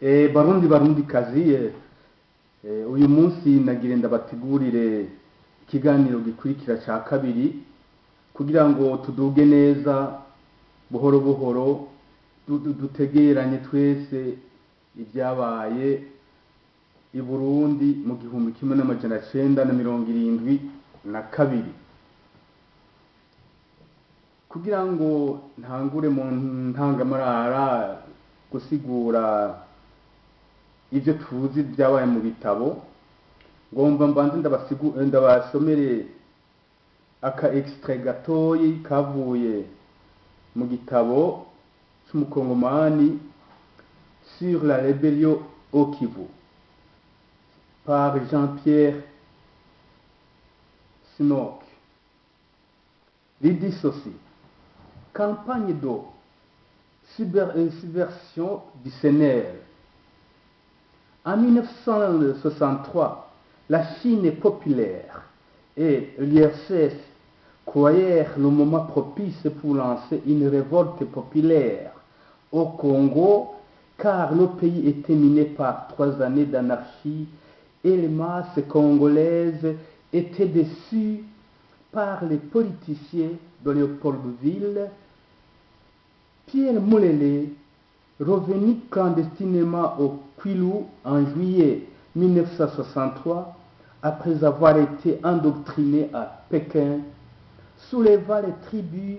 Barundi barundi kazi, uyu munsi nagira ndabategurire ikiganiro gikurikira ca kabiri kugira ngo tuduge neza buhoro buhoro, dutegeranye twese ibyabaye i Burundi mu 1972. Kugira ngo ntangure mu ntangamarara gusigura ibyo tuzi byabaye mu bitabo, ngomba mbanze ndabasomere aka extrait gatoyi kavuye mu gitabo c'umukongomani sur la rébellion au Kivu par Jean-Pierre Snock. Il dit ceci: campagne de subversion du CNL. En 1963, la Chine populaire et l'URSS croyaient le moment propice pour lancer une révolte populaire au Congo, car le pays était miné par 3 années d'anarchie et les masses congolaises étaient déçues par les politiciens de Léopoldville. Pierre Mulele, revenu clandestinement au Kwilu en juillet 1963, après avoir été endoctriné à Pékin, souleva les tribus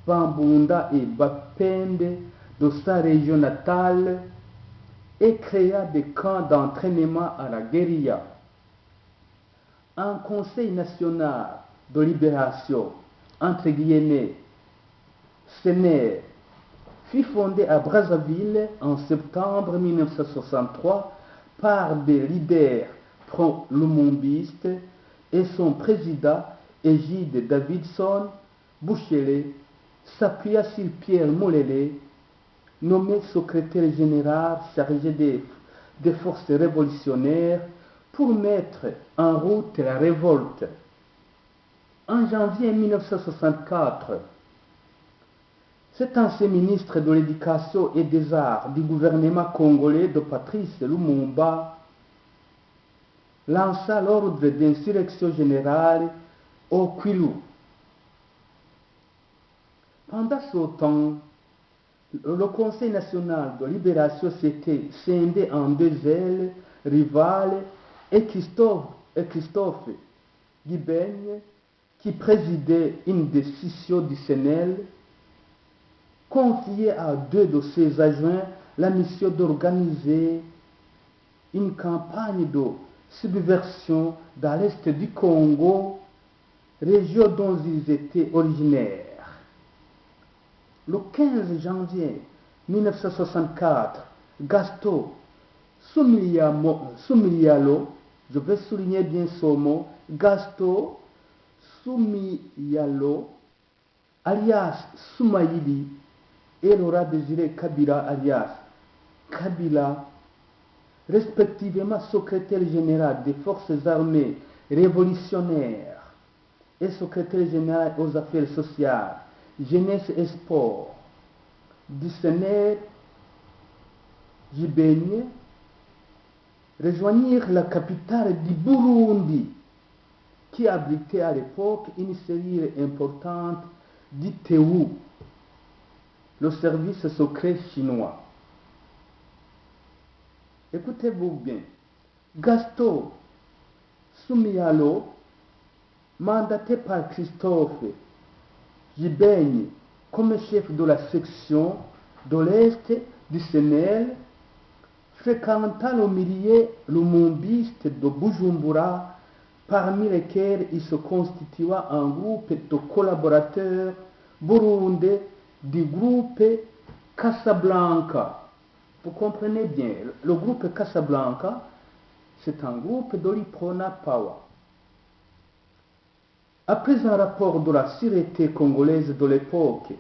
Bambunda et Bapende de sa région natale et créa des camps d'entraînement à la guérilla. Un conseil national de libération, entre guillemets, CNL, fut fondé à Brazzaville en septembre 1963 par des leaders pro-lumumbistes et son président Égide Davidson Bouchele s'appuya sur Pierre Mulele, nommé secrétaire général chargé des forces révolutionnaires pour mettre en route la révolte. En janvier 1964, cet ancien ministre de l'Éducation et des Arts du gouvernement congolais de Patrice Lumumba lança l'ordre d'insurrection générale au Kwilu. Pendant ce temps, le Conseil national de libération s'était scindé en 2 ailes rivales et Christophe Guibaigne, qui présidait une des scissions du CNL, confiait à 2 de ses adjoints la mission d'organiser une campagne de subversion dans l'est du Congo, région dont ils étaient originaires. Le 15 janvier 1964, Gaston Soumialot, je vais souligner bien ce mot, Gaston Soumialot, alias Soumaïli, et Laurent Désiré Kabila, alias Kabila, respectivement secrétaire général des forces armées révolutionnaires et secrétaire général aux affaires sociales, jeunesse et sport du CNL Gibaigne, rejoignirent la capitale du Burundi, qui abritait à l'époque une cellule importante du TU, le service secret chinois. Écoutez-vous bien. Gaston Soumialot, mandaté par Christophe Gibaigne comme chef de la section de l'Est du CNL, fréquenta le milieu lumumbiste de Bujumbura, parmi lesquels il se constitua un groupe de collaborateurs burundais du groupe Casablanca. Vous comprenez bien, le groupe Casablanca, c'est un groupe d'Uprona Power. Après un rapport de la sûreté congolaise de l'époque,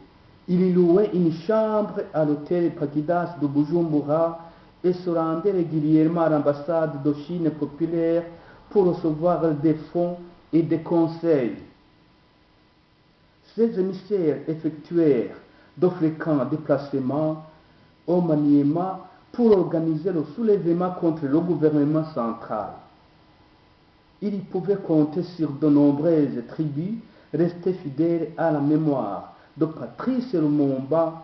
il louait une chambre à l'hôtel Pakidas de Bujumbura et se rendait régulièrement à l'ambassade de Chine populaire pour recevoir des fonds et des conseils. Ces émissaires effectuèrent de fréquents déplacements au Maniema pour pour organiser le soulèvement contre le gouvernement central. Il pouvait compter sur de nombreuses tribus restées fidèles à la mémoire de Patrice Lumumba,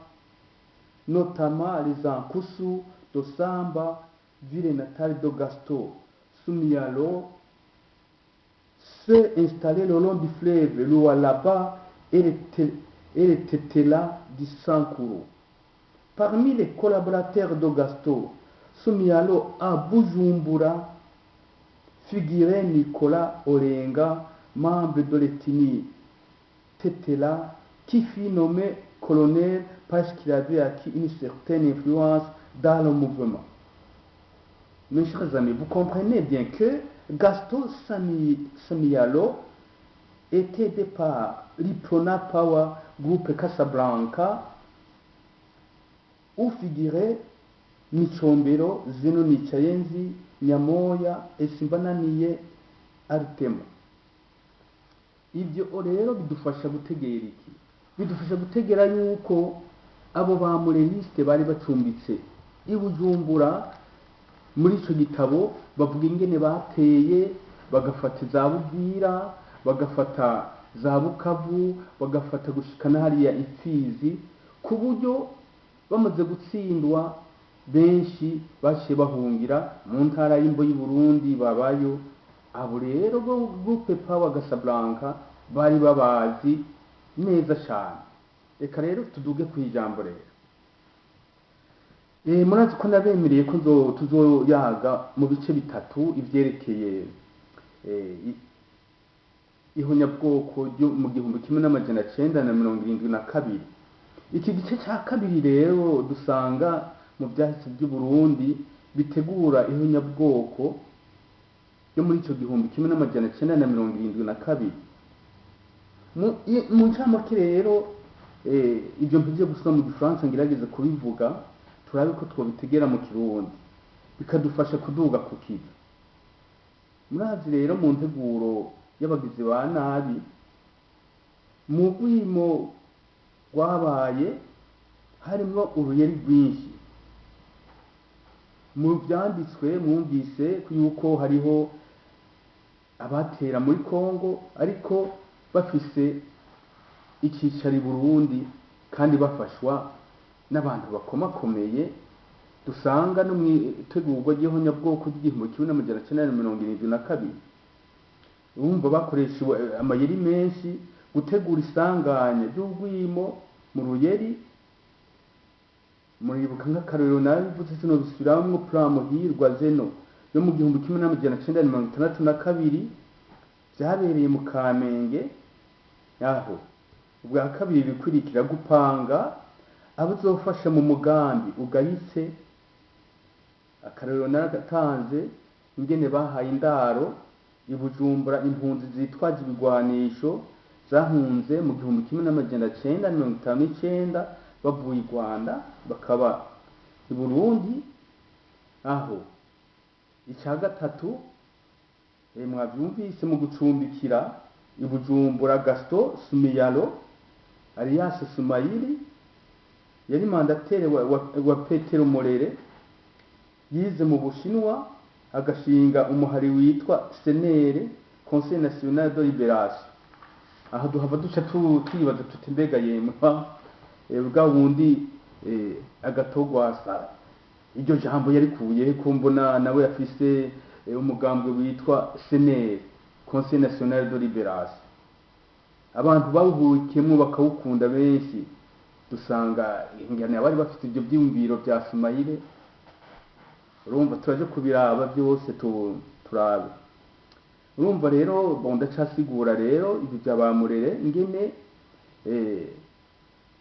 notamment les Nkusu de Samba, ville natale de Gaston Soumialot, ceux installés le long du fleuve Lualaba et les Tetela du Sankuru. Parmi les collaborateurs de Gaston Soumialot à Bujumbura figurait Nicolas Olenga, membre de l'ethnie Tetela, qui fut nommé colonel parce qu'il avait acquis une certaine influence dans le mouvement. Mes chers amis, vous comprenez bien que Gaston Soumialot était aidé par l'Uprona Power Group Casablanca, où figurait Micombero, Zeno Nicayenzi, Nyamoya et Simbananiye Artema. Ibyo rero bidufasha gutegera iki? Bidufasha gutegera yuko abo ba mureristes bari bacumbitse i Bujumbura. Muri icyo gitabo bavuga ingene bateye, bagafata za Bubwira, bagafata za Bukavu, bagafata gushika na hariya Ipfizi, ku buryo bamaze gutsindwa benshi baciye bahungira mu ntara y'Imbo y'u Burundi babayo. Abo rero bo Groupe Power Casablanca bari babazi neza cyane. Reka rero tuduge ku ijambo rero. Murazi ko nabemereye ko tuzoyaga mu bice bitatu ivyerekeye ihonyabwoko ryo mu 1972. Iki gice cya kabiri rero dusanga mu byahise by'u Burundi bitegura ihonyabwoko yo muri icyo 1972. Mu ncamake rero, ibyo mpigiye gusoma mu Gifaransa ngerageza kubivuga, turabe ko twobitegera mu Kirundi bikadufasha kuduga ku kivi. Murazi rero, mu nteguro y'abagizi ba nabi, mu rwimo rwabaye harimwo uruyeri rwinshi. Mu byanditswe mwumvise yuko hariho abatera muri Kongo ariko bafise icyicaro i Burundi, kandi bafashwa n'abantu bakomakomeye dusanga no mu itegurwa ry'ihonyabwoko ry'igihumbi kimwe n'amajana cyenda na mirongo irindwi na kabiri. Urumva bakoresha amayeri menshi gutegura isanganya ry'urwimo mu Ruyeri. Muribuka nk'akarorero nabivuze, sino bisubiramwo, plan Muhirwa Zeno yo mu 1962 byabereye mu Kamenge. Aho ubwa kabiri bikurikira gupanga abazofasha mu mugambi ugayitse. Akarorero naragatanze, ingene bahaye indaro i Bujumbura impunzi zitwaje ibigwanisho zahunze mu 1959 bavuye i Rwanda, bakaba i Burundi. Aho icya gatatu, mwabyumvise, mu gucumbikira i Bujumbura Gaston Soumialot alias Sumayiri, yari mandataire wa Petero Murere, yize mu Bushinwa, agashinga umuhari witwa CNL, Conseil National de Libération. Aha duhava duca twibaza tuti: mbega yemwe, bwa wundi Agatogwasa iryo jambo yarikuye ko mbona nawe afise umugambwe witwa CNL, Conseil National de Libération, abantu bawuhukiyemo bakawukunda benshi? Dusanga ingene bari bafite ibyo byiyumviro bya Sumayire. Urumva turaje kubiraba byose, turabe. Urumva rero, bon, ndacasigura rero ibyo bya bamurere, ingene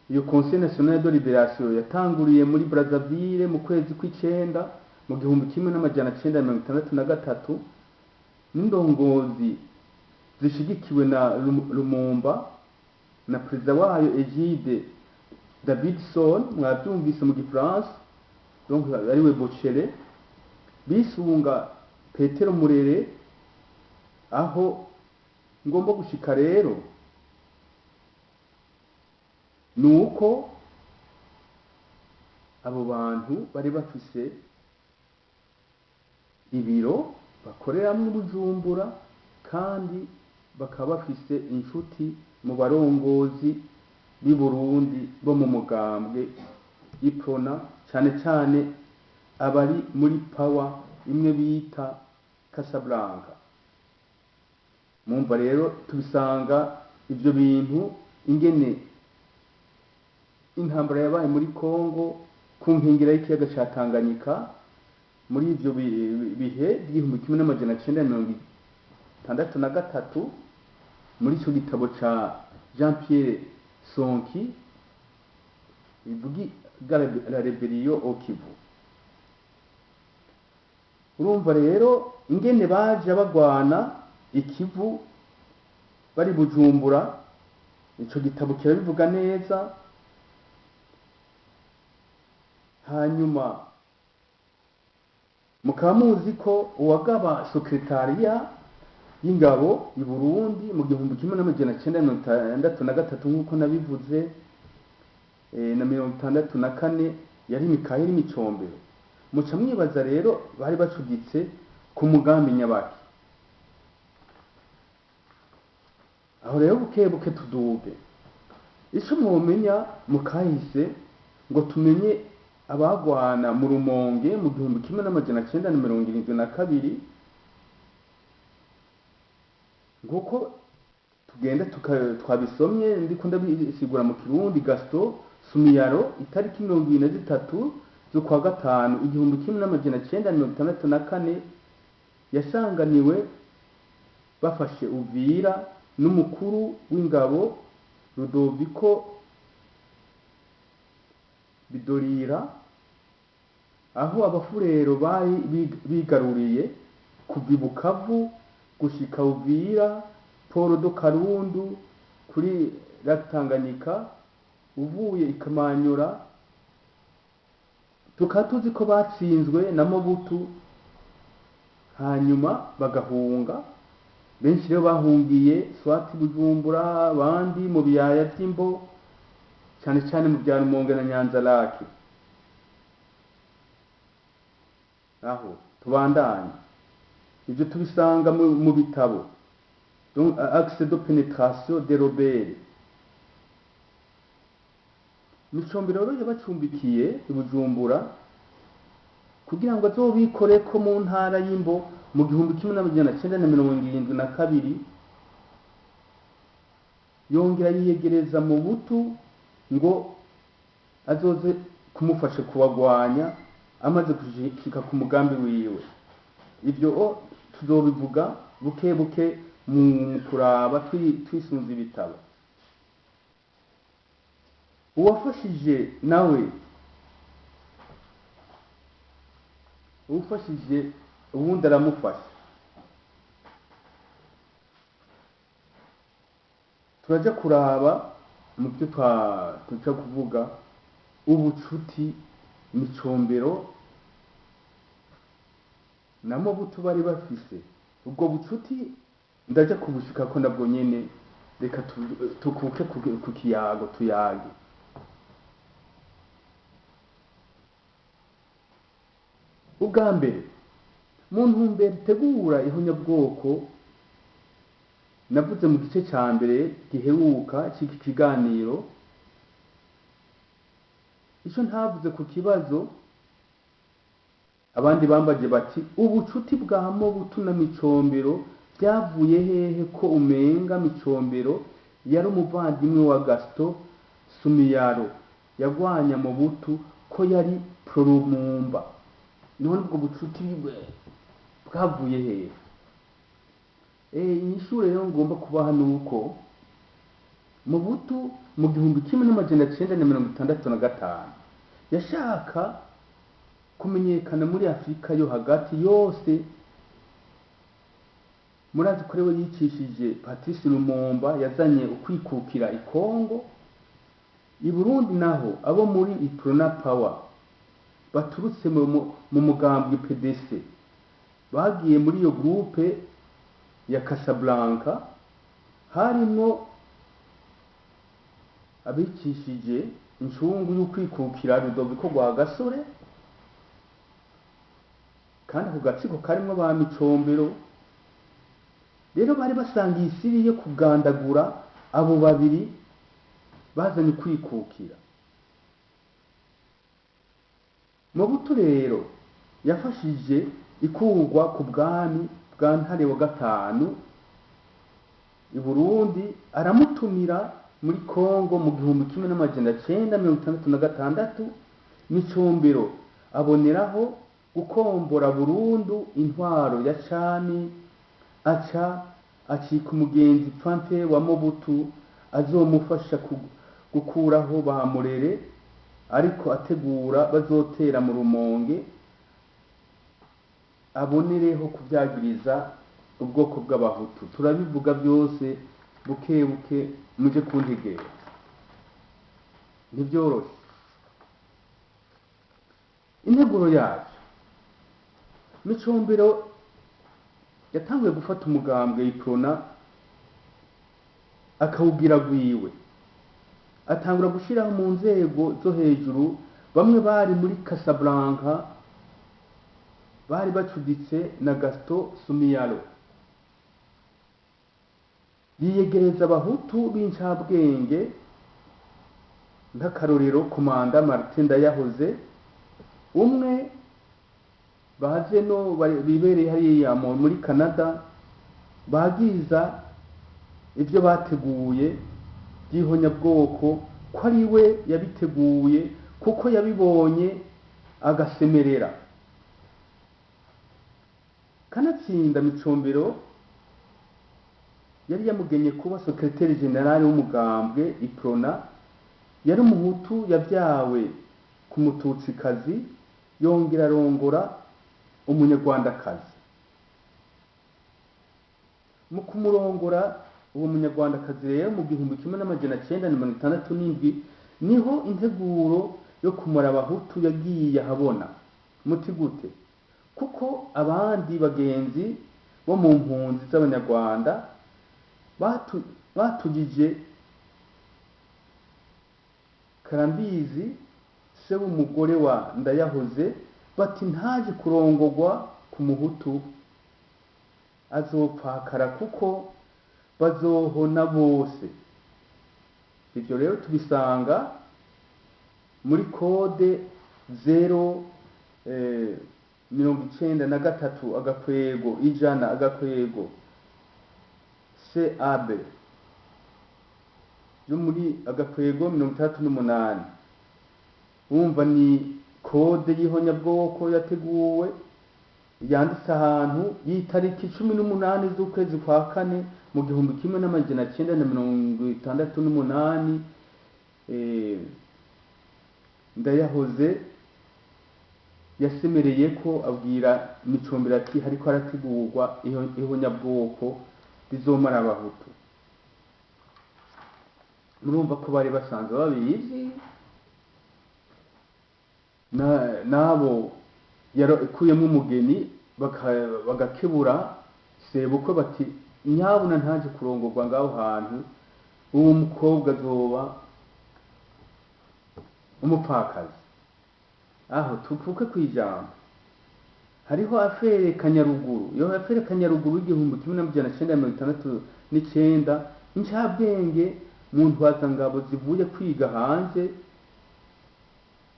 iyo Conseil National de Libération yatanguriye muri Brazzaville mu kwezi kw'icenda mu 1963, n'indongozi zishigikiwe na Lumumba na perezida wayo Egide Davidson, mwabyumvise mu Gifaransa, donc ariwe Bochere, bisunga Petero Murere. Aho ngomba gushika rero nuko Abo bantu bari bafise ibiro bakoreramwo i Bujumbura, kandi bakaba bafise inshuti mu barongozi b'i Burundi bo mu mugambwe Iprona, cane cane abari muri Power imwe bita Casablanca. Mumva rero tubisanga ivyo bintu, ingene intambara yabaye muri Congo ku nkengera y'ikiyaga ca Tanganyika muri ivyo bihe 1963, muri ico gitabo ca Jean Pierre Sonki ivuga la rébellion au Kivu. Urumva rero ingene baje bagwana ikivu bari Bujumbura, ico gitabo kirabivuga neza. Hanyuma mukaba muzi ko uwagaba sekretariya y'ingabo i Burundi mu 1963, nk'uko nabivuze, na 64, yari Mikayeli Micombero. Muca mwibaza rero bari bacuditse ku mugambi nyabaki. Aho rero buke buke tuduge. Ico mwomenya mukahise ngo tumenye abagwana mu Rumonge mu 1972, nguko tugenda twabisomye, ndiko ndabisigura mu Kirundi. Gaston Sumiyaro, itariki 23 z'ukwa gatanu 1964, yasanganiwe bafashe Uvira n'umukuru w'ingabo Rudoviko Bidorira, aho abafurero bari bigaruriye kuva i Bukavu gushika Uvira, Poro do Karundu kuri Lac Tanganyika, uvuye i Kamanyura. Tukaba tuzi ko batsinzwe na Mobutu, hanyuma bagahunga. Benshi rero bahungiye swati Bujumbura, abandi mu biyaya vy'Imbo, cane cane mu bya Rumonge na Nyanza Lake. Aho tubandanye, ivyo tubisanga mu bitabo, donc axe de pénétration des rebelles. Micombero rero yabacumbikiye i Bujumbura kugira ngo azobikoreko mu ntara y'Imbo mu 1972. Yongera yiyegereza mu Butu ngo azoze kumufasha kubagwanya amaze gushika ku mugambi wiwe. Ivyo tuzobivuga buke buke mu kuraba twisunze ibitabo. Uwafashije nawe, uwufashije uwundi aramufasha. Turaja kuraba mu byo tuja kuvuga ubucuti Micombero na Mobutu bari bafise. Ubwo bucuti ndaja kubushikako nabwo nyene. Reka tukuke ku kiyago tuyage. Ubwa mbere, mu ntumbero itegura ihonyabwoko navuze mu gice ca mbere giheruka c'iki kiganiro, ico ntavuze ku kibazo abandi bambaje bati: ubucuti bwa Mobutu na Micombero byavuye hehe, ko umenga Micombero yari umuvandimwe wa Gaston Sumiyaro yagwanya Mobutu, ko yari Prolumumba? None ubwo bucuti bwavuye hehe? Inyishu rero ngomba kubaha nuko Mobutu mu 1965 yashaka kumenyekana muri Afurika yo hagati yose. Murazi ko rero yicishije Patrice Lumumba yazanye ukwikukira i Congo. I Burundi naho abo muri Iprona Power baturutse mu mugambwe PDC bagiye muri iyo groupe ya Casablanca, harimwo abicishije Incungu y'ukwikukira Rudoviko Rwagasore, kandi ako gatsiko karimwo ba Micombero. Rero bari basangiye isiri yo kugandagura abo babiri bazanye kwikukira. Mobutu rero yafashije ikurwa ku bwami bwa Ntare wa gatanu i Burundi, aramutumira muri Kongo mu 1966. Micombero aboneraho gukombora burundu intwaro ya cami, aca acika umugenzi pfampe wa Mobutu, azomufasha gukuraho ba Murere, ariko ategura bazotera mu Rumonge, abonereho kuvyagiriza ubwoko bw'Abahutu. Turabivuga byose buke buke, muje kuntegera, ntibyoroshe. Integuro yacu, Micombero yatanguye gufata umugambwe Iprona akawugira gwiwe, atangura gushiraho mu nzego zo hejuru bamwe bari muri Casablanca bari bacuditse na Gaston Sumiyaro. Yiyegereza Abahutu b'incabwenge, nk'akarorero Komanda Martin Ndayahoze, umwe baze no bibereye hariya muri Canada, bagiza ibyo bateguye by'ihonyabwoko ko ari we yabiteguye, kuko yabibonye agasemerera. Kanatsinda Micombero yari yamugenye kuba secrétaire général w'umugambwe Iprona. Yari umuhutu yabyawe ku Mututsikazi, yongera arongora Umunyarwandakazi. Mu kumurongora uwo Munyarwandakazi rero mu 1967, niho integuro yo kumara Abahutu yagiye ahabona. Muti gute? Kuko abandi bagenzi bo mu mpunzi z'Abanyarwanda batugije Karambizi, se w'umugore wa Ndayahoze, bati ntaje kurongogwa ku Muhutu, azopfakara kuko bazohona bose. Ivyo rero tubisanga muri code 0 93 agakwego 100 agakwego CAB yo muri agakwego 68. Wumva ni code y'ihonyabwoko yateguwe, yanditse ahantu y'itariki 18 z'ukwezi kwa kane mu 1968. Ndayahoze yasemereye ko abwira Micombero ati hariko harategurwa ihonyabwoko rizomara Abahutu. Murumva ko bari basanzwe babizi, nabo yakuyemo umugeni bagakebura sebukwe bati nyabuna ntaje kurongorwa ngaho hantu, uwo mukobwa azoba umupfakazi. Aho tuvuke kwijambo, hariho affaire Kanyaruguru. Iyo affaire Kanyaruguru 1969, incabwenge mu ntwazangabo zivuye kwiga hanze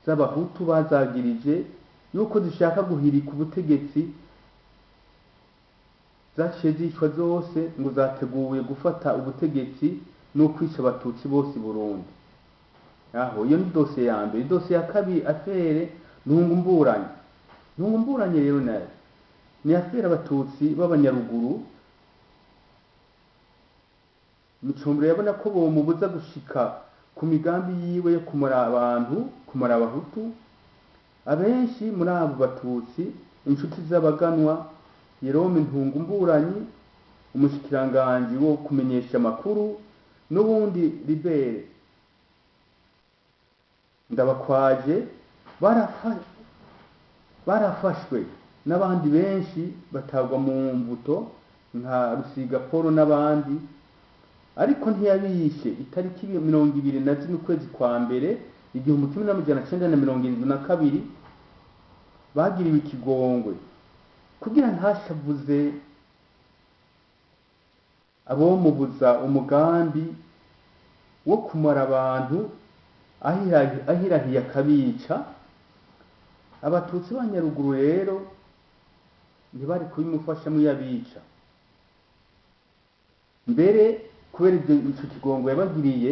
z'Abahutu bazagirije yuko zishaka guhirika ubutegetsi, zaciye zicwa zose ngo zateguye gufata ubutegetsi no kwica Abatutsi bose i Burundi. Aho iyo ni dosiye ya mbere. Dosiye ya kabiri, affaire Ntungumburanye. Ntungumburanye rero nayo ni affaire Abatutsi b'Abanyaruguru. Micombero yabona ko bomubuza gushika ku migambi yiwe yo kumara abantu, kumara Abahutu. Abenshi muri abo Batutsi, inshuti z'abaganwa Jerome Ntungumburanyi, umushikiranganji wo kumenyesha amakuru, n'ubundi Libere Ndabakwaje, barafashwe n'abandi benshi batagwa mu mbuto nka Rusiga Paul n'abandi, ariko ntiyabishe. Itariki 24 ukwezi kwa mbere 1972 bagiriwe ikigongwe kugira ntashavuze abomubuza umugambi wo kumara abantu ahirahiye akabica. Abatutsi ba Nyaruguru rero ntibari kubimufashamo iyo abica. Mbere kubera ico kigongo yabagiriye,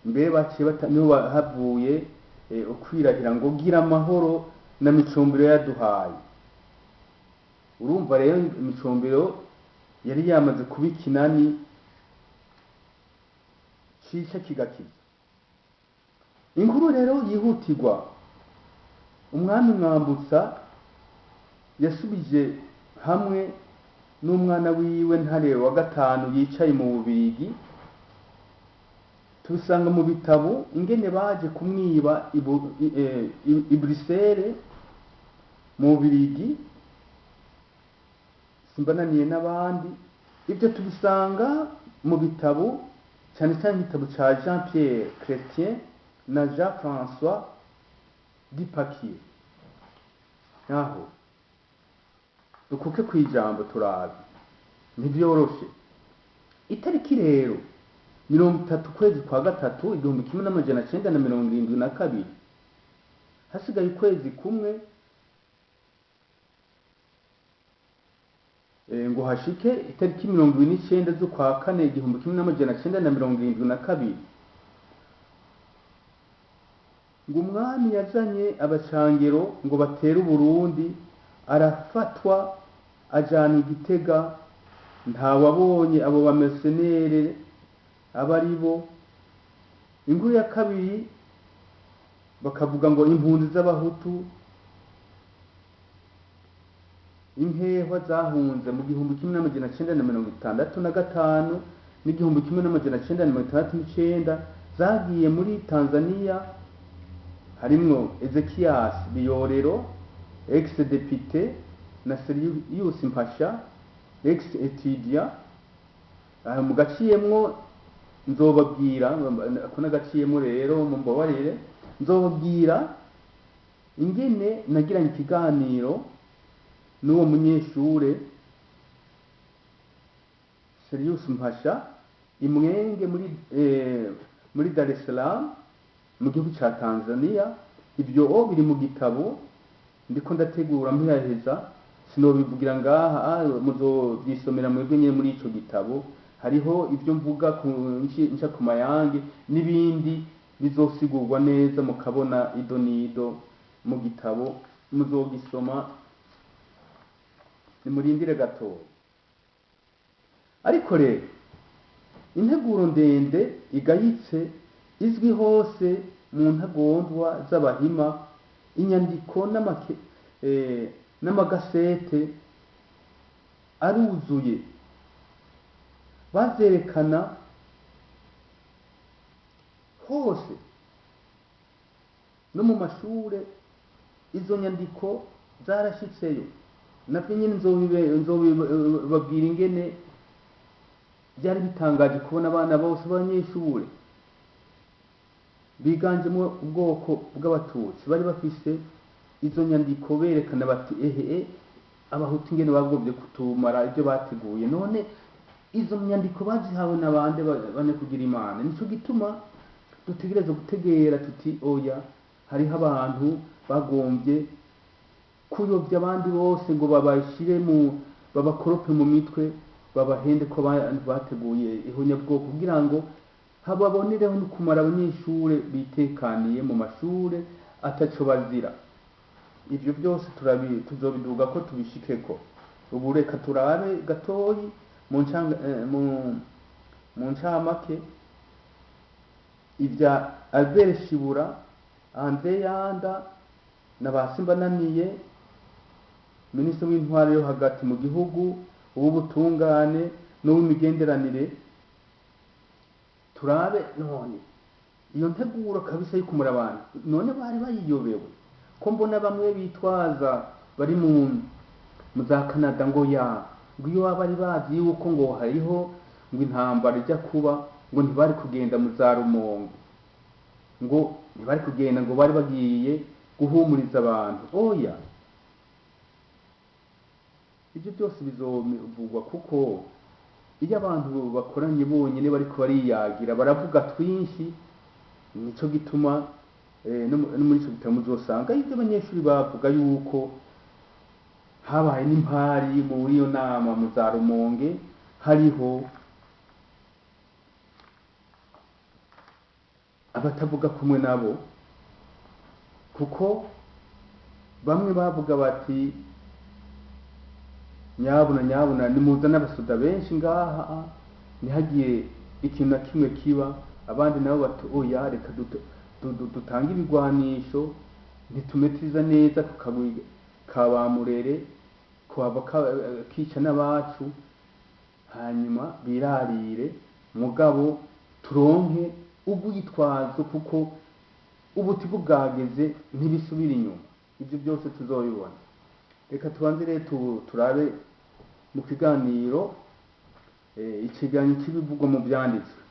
mbere baciye niho havuye ukwirahira ngo gira amahoro na Micombero yaduhaye. Urumva rero Micombero yari yamaze kuba ikinani cica kigakiza. Inkuru rero yihutirwa, umwami Mwambutsa yasubije hamwe n'umwana wiwe Ntare wa gatanu yicaye mu Bubirigi. Tubisanga mu bitabo ingene baje kumwiba i Bruxelles mu Bubirigi, simbananiye n'abandi. Ibyo tubisanga mu bitabo, cyane cyane igitabo ca Jean Pierre Chrétien na Jean François Dupaquier. Naho dukuke kwijambo turabe ntivyoroshe. Itariki rero 30 kwezi kwa gatatu 1972, hasigaye ukwezi kumwe ngo hashike itariki 29 z'ukwa kane 1972, ngo umwami yazanye abacangero ngo batere Uburundi, arafatwa ajana Igitega. Ntawabonye abo bamesenere abaribo. Inkuru ya kabiri bakavuga ngo impunzi z'abahutu inkehwa zahunze mu 1965 n'1969 zagiye muri Tanzania, harimwo Ezekias Biyorero ex député na Serius Mpasha ex étudiant. Mu gaciyemwo nzobabwira, ko nagaciyemwo rero mumbabarire, nzobabwira ingene nagiranye ikiganiro n'uwo munyeshure Serius Mpasha imwenge muri Dar es Salaam mu gihugu ca Tanzania. Ibyo biri mu gitabo ndiko ndategura mpiraheza, sinobivugira ngaha, muzovyisomera mwebwe nyene muri ico gitabo. Hariho ibyo mvuga nca ku mayange n'ibindi bizosigurwa neza mukabona ido nido mu gitabo, muzogisoma nimurindire gatoya. Ariko rero integuro ndende igayitse izwi hose mu ntagondwa z'abahima, inyandiko n'amagasete aruzuye, bazerekana hose no mu mashure. Izo nyandiko zarashitseyo, navyo nyene nzobibabwira ingene byari bitangaje kubona abana bose b'abanyeshure biganjemo ubwoko bw'abatutsi bari bafise izo nyandiko, berekana bati ehe abahutu ingene bagombye kutumara ibyo bateguye. None izo nyandiko bazihawe n'abande bane kugira Imana? Nico gituma dutegereza gutegera tuti oya, hariho abantu bagombye kuyobya abandi bose ngo babashire mu babakorope mu mitwe, babahende ko bateguye ihonyabwoko kugira ngo hababonereho no kumara abanyeshure bitekaniye mu mashure ataco bazira. Ivyo byose tuzobiduga ko tubishikeko. Ubu reka turabe gatoyi mu ncamake ibya Albert Shibura, Andre Yanda na Basimbananiye, minisitiri w'intwaro yo hagati mu gihugu, uw'ubutungane n'uw'imigenderanire. Turabe none iyo nteguro kabisa yo kumura abantu, none bari bayiyobewe ko mbona bamwe bitwaza bari mu za Canada ngo ya ngo iyo bari bazi yuko ngo hariho ngo intambara ijya kuba ngo ntibari kugenda mu za Rumonge. Ngo ntibari kugenda, ngo bari bagiye guhumuriza abantu. Oya, ibyo byose bizovugwa, kuko iyo abantu bakoranye bonyine bariko bariyagira baravuga twinshi. Nico gituma no muri ico gitabo muzosanga ibyo abanyeshuri bavuga, yuko habaye n'impari muri iyo nama mu za Rumonge, hariho abatavuga kumwe nabo, kuko bamwe bavuga bati nyabuna nyabuna nimuzane abasoda benshi ngaha, ntihagire ikintu na kimwe kiba. Abandi nabo bati oya, reka dutange ibigwanisho, ntitumetiza neza ku kagwi ka ba Murere kuhava kica n'abacu, hanyuma birarire, mugabo turonke urwitwazo, kuko ubutigu bwageze ntibisubira inyuma. Ibyo byose tuzobibona. Reka tubanze rero turabe mu kiganiro ikiganiro cy'ibivugwa mu byanditswe.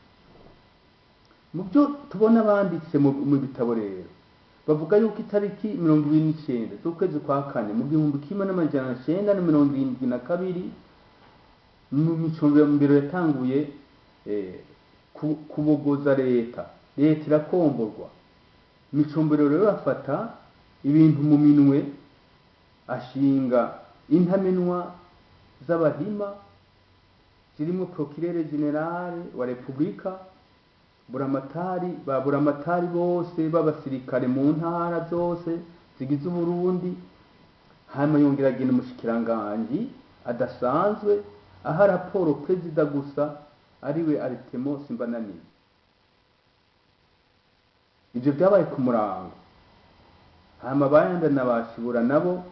Mu byo tubona banditse mu bitabo rero, bavuga yuko itariki 29 z'ukwezi kwa kane mu 1972 mu micombero yatanguye kubogoza leta, leta irakomborwa. Micombero rero afata ibintu mu minwe, ashinga intamenwa z'abahima zirimo procureur general wa Republika, buramatari ba buramatari bose b'abasirikare mu ntara zose zigize Uburundi, hanyuma yongera agena umushikiranganji adasanzwe aha raporo perezida gusa, ariwe Aritemo Simbananiye. Ibyo byabaye ku murango. Hanyuma bayanda na bashibura nabo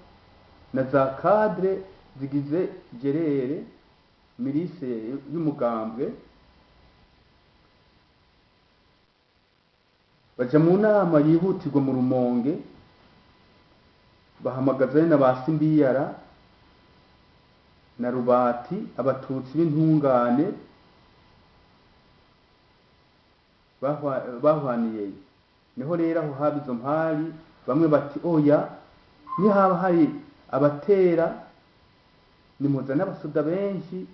na za cadre zigize gerere mirise y'umugambwe baja mu nama yihutirwa mu Rumonge, bahamagaza na ba Simbiyara na Rubati, abatutsi b'intungane bahwaniye. Niho rero aho haba izo mpari, bamwe bati oya, nihaba hari abatera nimuzane abasoda benshi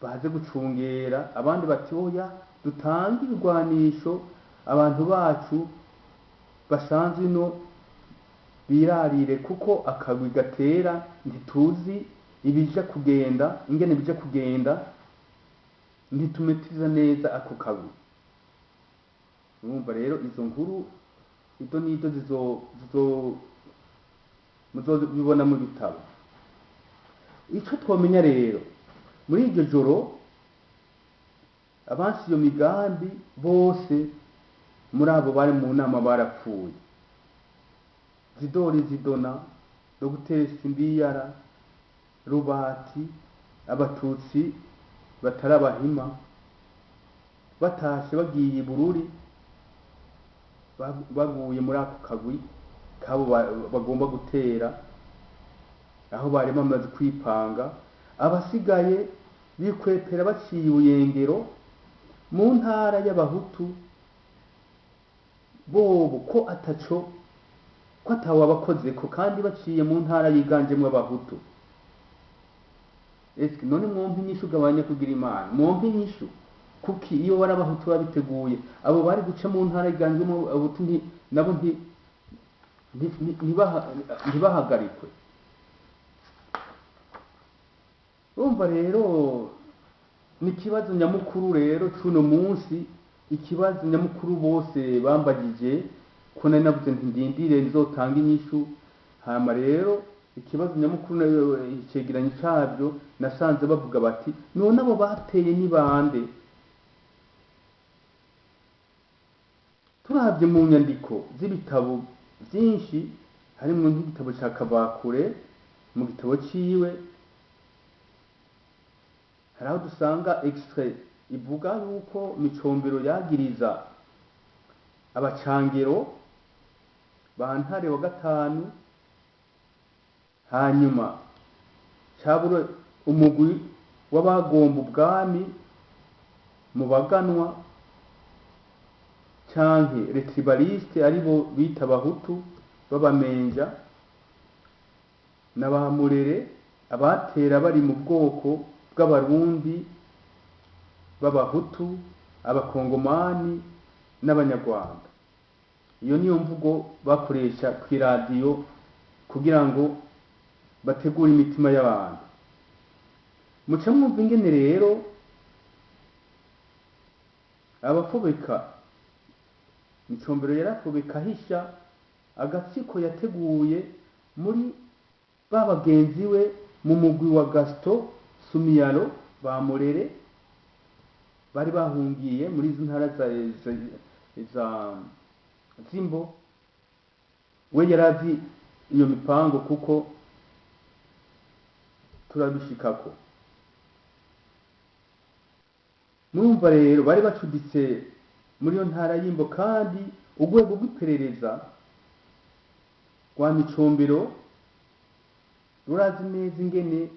baze gucungera. Abandi bati oya, dutange ibigwanisho abantu bacu basanzwe ino birarire, kuko akagwi gatera ntituzi ibija kugenda, ingene bija kugenda, ntitumetiza neza ako kagwi. Urumva rero izo nkuru ido nido zizo muzobibona mu bitabo. Ico twomenya rero muri iryo joro, abansi iyo migambi bose muri abo bari mu nama barapfuye. Zidori Zidona, Dr Simbiyara, Rubati, abatutsi batarabahima batashe bagiye Bururi, baguye muri ako kagwi kabo bagomba gutera, aho bari bamaze kwipanga. Abasigaye bikwepera baciye Ubuyengero mu ntara y'abahutu, bobo ko ataco ko atawabakoze ko, kandi baciye mu ntara yiganjemwo abahutu. Eske none mwompa inyishu gabanya kugira Imana, mwompa inyishu kuki iyo wari abahutu babiteguye, abo bari guca mu ntara yiganjemwo abahutu nabo ntibahagarikwe? Urumva rero ni ikibazo nyamukuru rero cuno munsi, ikibazo nyamukuru bose bambagije ko nari navuze nti ndindire nzotanga inyishu. Hama rero ikibazo nyamukuru icegeranyo cabyo nasanze bavuga bati none abo bateye ni bande? Turavye mu nyandiko z'ibitabo byinshi, harimwo nk'igitabo ca Kavakure, mu gitabo ciwe hari aho dusanga extrait ivuga yuko Micombero yagiriza abacangero ba Ntare wa gatanu, hanyuma cabura umugwi w'abagomba ubwami mu baganwa, canke les tribalistes, aribo bita Abahutu b'Abamenja na ba Murere, abatera bari mu bwoko bw'Abarundi b'Abahutu, Abakongomani n'Abanyarwanda. Iyo niyo mvugo bakoresha kw'iradiyo kugira ngo bategure imitima y'abantu. Muca mwumva ingene rero abafobeka Micombero yarafobeka ahisha agatsiko yateguye muri ba bagenzi we mu mugwi wa Gaston Sumiyaro ba Murere bari bahungiye muri izo ntara za Zimbo. We yarazi iyo mipango kuko turabishikako. Murumva rero bari bacuditse muri iyo ntara y'Imbo, kandi urwego rw'iperereza rwa Micombero rurazi neza ingene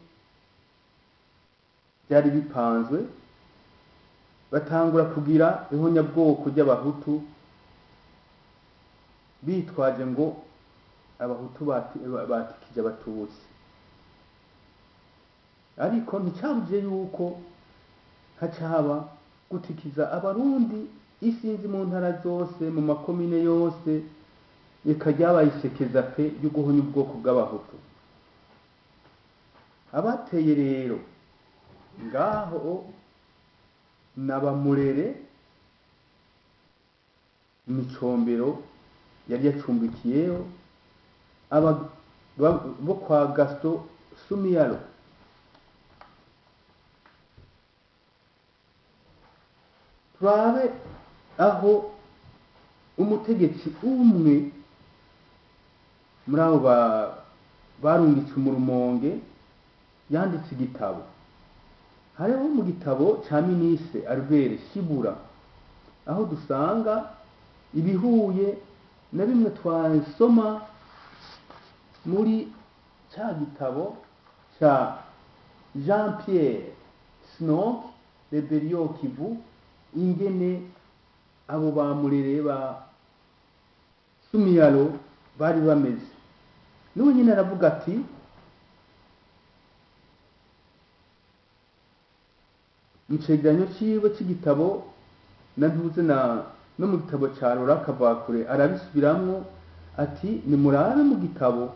byari bipanzwe. Batangura kugira ihonyabwoko ry'Abahutu bitwaje ngo Abahutu batikije Abatutsi, ariko nticabuje yuko hacaba gutikiza Abarundi isinzi mu ntara zose, mu makomine yose, reka ryabayisekeza pe ryo guhonya ubwoko bw'Abahutu. Abateye rero ngaho n'Abamurere Micombero yari yacumbikiyeyo bo kwa Gaston Sumiyaro. Turabe aho umutegetsi umwe muri abo barungitse mu Rumonge yanditse igitabo. Hariho mu gitabo ca Ministre Albert Shibura aho dusanga ibihuye na bimwe twasoma muri ca gitabo ca Jean Pierre Snock Rebellion Kivu, ingene abo bamurere ba Sumiyaro bari bameze. N'ubu nyine aravuga ati mu cegeranyo ciwe c'igitabo na ntuze na no mu gitabo ca Rora Kavakure arabisubiramwo ati nimurabe mu gitabo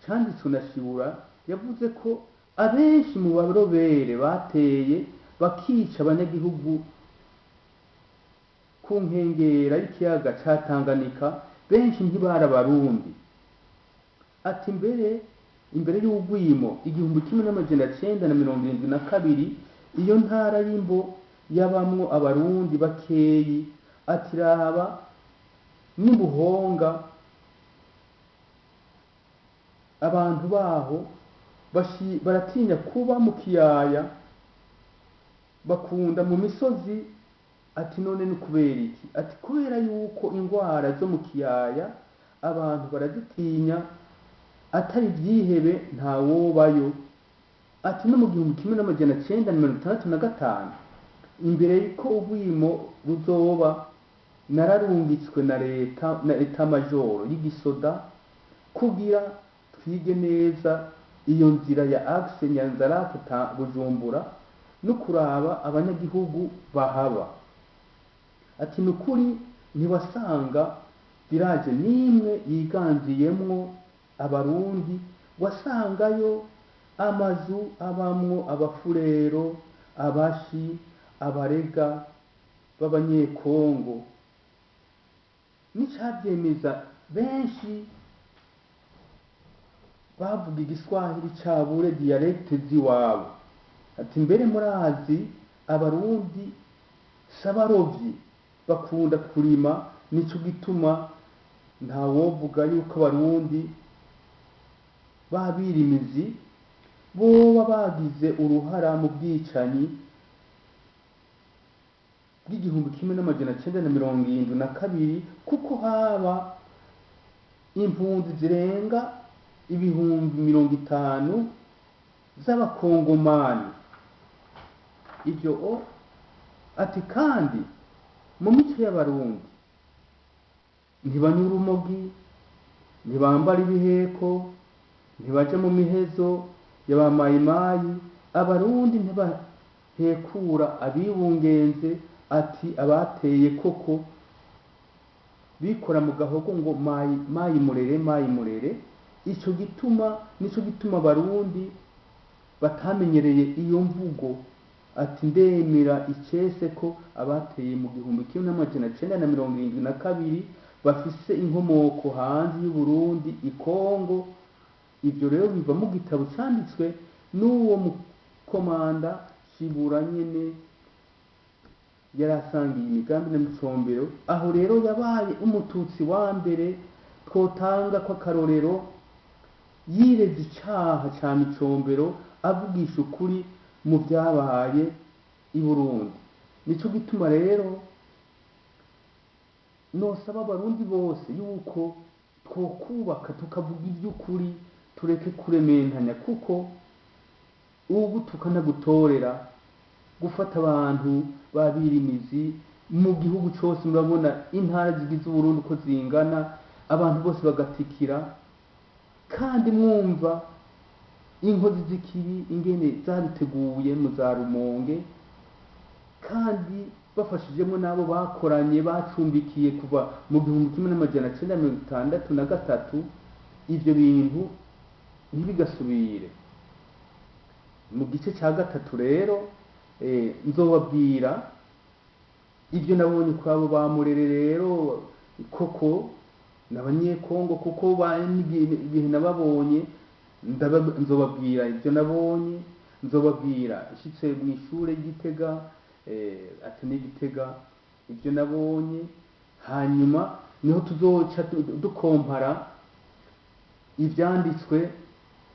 canditswe na Shibura, yavuze ko abenshi mu barobere bateye bakica abanyagihugu ku nkengera y'ikiyaga ca Tanganyika, benshi ntibari Abarundi. Ati mbere imbere y'ugwimo 1972 iyo ntara y'Imbo yabamwo Abarundi bakeyi. Ati raba n'Ibuhonga abantu baho baratinya kuba mu kiyaya, bakunda mu misozi. Ati none ni kubera iki? Ati kubera yuko ingwara zo mu kiyaya abantu barazitinya, atari ivyihebe ntawobayo. Ati no mu 1965 imbere ko ubwimo buzoba, nararungitswe na leta na eta majoro y'igisoda kugira twige neza iyo nzira ya axe Nyanzarake ta Bujumbura no kuraba abanyagihugu bahaba. Ati nukuri ntiwasanga village nimwe yiganziyemwo Abarundi, wasangayo amazu abamwo Abafurero, Abashi, Abarega b'Abanyekongo. N'icavyemeza benshi bavuga igiswahili cabure dialecte ziwabo. Ati mbere murazi Abarundi sabarovyi bakunda kurima, nico gituma ntawovuga yuko Abarundi babirimizi boba bagize uruhara mu bwicanyi bw'1972, kuko haba impunzi zirenga 50,000 z'Abakongomani. Ivyo ati kandi mu mico y'Abarundi Ntibanywa urumogi, ntibambara ibiheko, ntibaja mu mihezo y'abamayimayi. Abarundi ntibahekura abibungenze, ati abateye koko bikora mu gahogo ngo mayi mayi murere, mayi murere. Ico gituma, nico gituma Abarundi batamenyereye iyo mvugo. Ati ndemera icese ko abateye mu 1972 bafise inkomoko hanze y'Uburundi, i Kongo. Ibyo rero biva mu gitabo canditswe n'uwo mukomanda Shibura nyene yari asangiye imigambi na Micombero. Aho rero yabaye Umututsi wa mbere twotanga ko akarorero yireze icaha ca Micombero, avugisha ukuri mu vyabaye i Burundi. Nico gituma rero nosaba Abarundi bose yuko twokubaka, tukavuga ivy'ukuri, tureke kurementanya, kuko ubu tukanagutorera gufata abantu babirimizi mu gihugu cose. Murabona intara zigize Uburundi uko zingana, abantu bose bagatikira, kandi mwumva inkozi z'ikibi ingene zabiteguye mu za Rumonge, kandi bafashijemo n'abo bakoranye, bacumbikiye kuva mu 1963. Ivyo bintu ntibigasubire. Mu gice cya gatatu rero nzobabwira ibyo nabonye kuri abo bamurere. Rero koko n'Abanyekongo, kuko igihe nababonye, nzobabwira ibyo nabonye. Nzobabwira nshitse mu ishure ry'Igitega, ati n'Igitega, ibyo nabonye. Hanyuma niho tuzoca dukompara ivyanditswe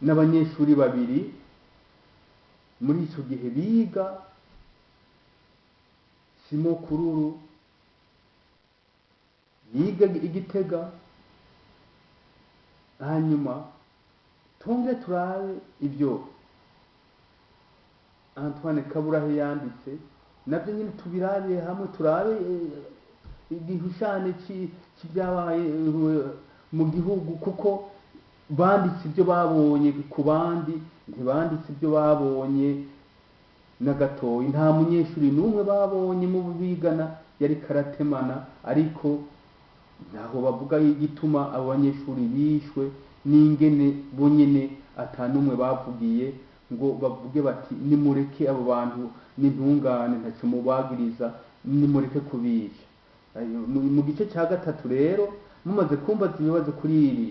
n'abanyeshuri babiri muri ico gihe biga, Simo Kururu yiga Igitega, hanyuma tongere turabe ibyo Antoine Kaburahe yanditse, nabyo nyine tubirabe hamwe, turabe igihushane c'ibyabaye mu gihugu, kuko banditse ibyo babonye ku bandi, ntibanditse ibyo babonye na gatoyi. Nta munyeshuri n'umwe babonye mu bigana yari karatemana, ariko ntaho bavuga igituma abo banyeshuri bishwe n'ingene bonyene atanumwe bavugiye ngo bavuge bati nimureke abo bantu n'intungane, ntaco mubagiriza, nimureke kubica. Mu gice cya gatatu rero, mumaze kumbaza ibibazo kuri ibi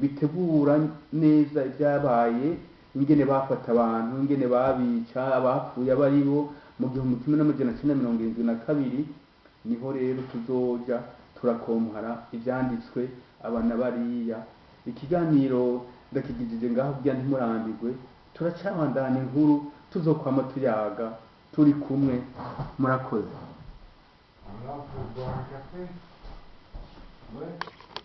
bitegura neza ibyabaye, ingene bafata abantu, ingene babica, abapfuye abaribo mu 1972, niho rero tuzoja turakompara ivyanditswe abana bariya. Ikiganiro ndakigijije ngaho kugira ntimurambirwe. Turacabandana inkuru, tuzokwama tuyaga turi kumwe. Murakoze. Alors, faut boire un café. Ouais.